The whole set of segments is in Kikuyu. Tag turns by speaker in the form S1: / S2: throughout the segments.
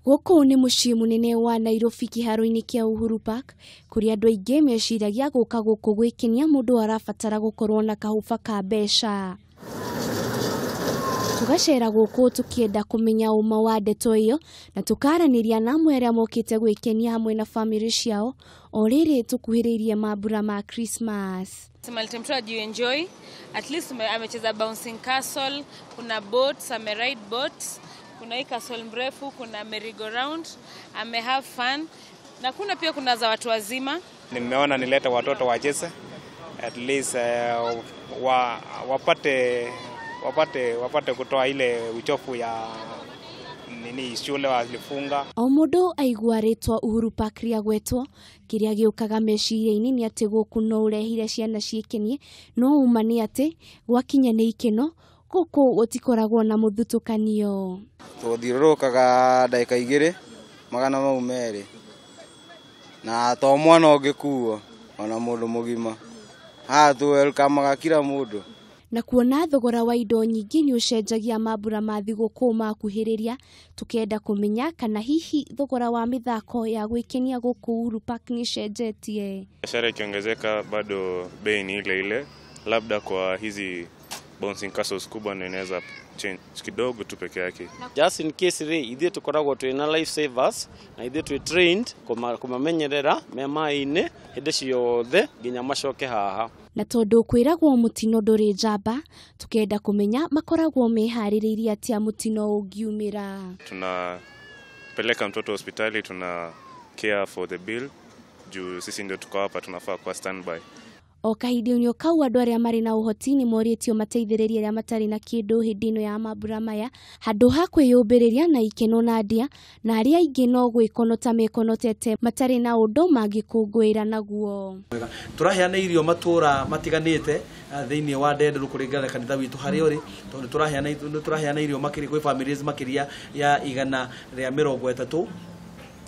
S1: Gũkũ nĩ mũciĩ mũnene wa Nairobi kĩharo-inĩ kĩa Uhuru Park kũrĩa andũ aingĩ meciragia gũka gũkũ gwĩkenia mũndũ arabatara gũkorwo na kahũba ka mbeca. Tũgacera gũkũ tũkĩenda kũmenya ũma wa ndeto ĩyo na tũkaranĩria na amwe arĩa mokĩte gwĩkenia hamwe na bamĩrĩ ciao o rĩrĩ tũkuhĩrĩirie mambura ma Christmas.
S2: Mtoto ajienjoy, at least amecheza bouncing castle, kuna boats, ame ride boats, kuna hii castle mrefu, kuna merry-go round, ame have fun na kuna pia kuna za watu wazima.
S3: Nimeona nilete watoto wacheze, at least wapate kutoa ile uchofu ya nini shule walifunga.
S1: O mũndũ aigua rĩtwa Uhuru Park rĩagwetwo kĩrĩa gĩũkaga meciria-inĩ nĩ atĩ gũkũ no ũrehire ciana ciĩkenie, no ũma nĩ atĩ gwakinya nĩ ikeno gũkũ gũtikoragwo na mũthutũkanio.
S4: Tũthiũrũrũkaga ndagĩka igĩrĩ magana mau merĩ na to mwana ũngĩkuo ona mũndũ mũgima haha tũ-welcome-aga kila mũndũ.
S1: Na kuona thogora wa indo nyingĩ nĩ ũcenjagia mambura ma thigũkũ makuhĩrĩria, tukenda kũmenya kana hihi thogora wa mĩthako ya gwĩkenia gũkũ Uhuru Park nĩ ũcenjetie.
S5: Biashara ikiongezeka bado bei ni ile ile, labda kwa hizi bouncing castles kubwa ndio inaweza change kidogo tu peke yake.
S6: Just in case rĩ ithuĩ tũkoragwo twĩna life savers na ithuĩ twĩ trained kũmamenyerera me maĩ-inĩ hĩndĩ ciothe nginya macoke haha.
S1: Na tondũ kwĩragwo mũtino ndũrĩ njamba, tukenda kũmenya makoragwo meharĩrĩirie atĩa mũtino ũngiumĩra.
S5: Tunapeleka mtoto hospitali, tuna care for the bill juu sisi ndio tuko hapa, tunafaa kwa standby.
S1: O kahinda-inĩ kau andũ arĩa marĩ na ũhoti nĩ morĩtio mateithĩrĩrie arĩa matarĩ na kĩndũ hĩndĩ ĩno ya mambura maya handũ ha kwĩyũmbĩrĩria na ikeno na ndĩa, na arĩa aingĩ no gwĩkonota mekonotete matarĩ na ũndũ mangĩkũngũĩra naguo.
S7: Tũraheana irio matũra matiganĩte thĩinĩ wa Ndenderu kũringana na kanitha witũ harĩa ũrĩ, tondũ tũraheana irio makĩria kwĩ families makĩria ya 130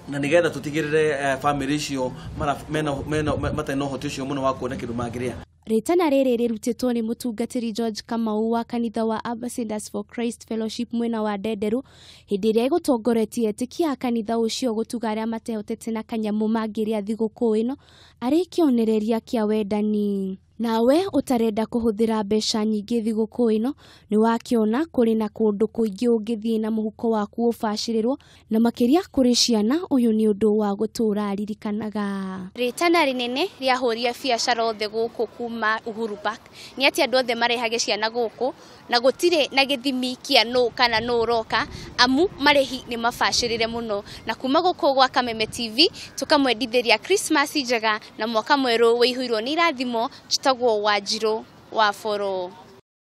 S7: na nigetha tutigirire family icio matarĩ na ũhoti ũcio mũno wa kuona kĩndũ mangĩrĩa.
S1: Rĩtana rĩrĩ rĩrutĩtwo nĩ mũtungatĩri George Kamau wa kanitha wa Ambassadors for Christ Fellowship mwena wa Ndenderu hĩndĩ ĩrĩa ĩgũtongoretie etĩkia a kanitha ũcio gũtuga arĩa matehotete na kanyamũ mangĩrĩa thigũkũ ĩno arĩ kĩonereria kĩa wendani. Nawe ũtarenda kũhũthĩra mbeca nyingĩ thigũkũ ĩno nĩ wakĩona kũrĩ na kũndũ kũingĩ ũngĩthiĩ na mũhuko waku ũbacĩrĩrwo, na makĩria kũrĩ ciana ũyũ nĩ ũndũ wa gũtũũra aririkanaga. Rĩtana rĩnene rĩahũria biacara othe gũkũ kuma Uhuru Park nĩ atĩ andũ othe marehage ciana gũkũ na gũtirĩ na gĩthimi kĩa nũ kana nũ ũroka, amu marĩhi nĩ mabacĩrĩre mũno. Na kuma gũkũ gwa Kameme TV tũkamwendithĩria Christmas njega na mwaka mwerũ wĩihũirwo nĩ irathimo. Njĩtagwo Wanjirũ wa Boro.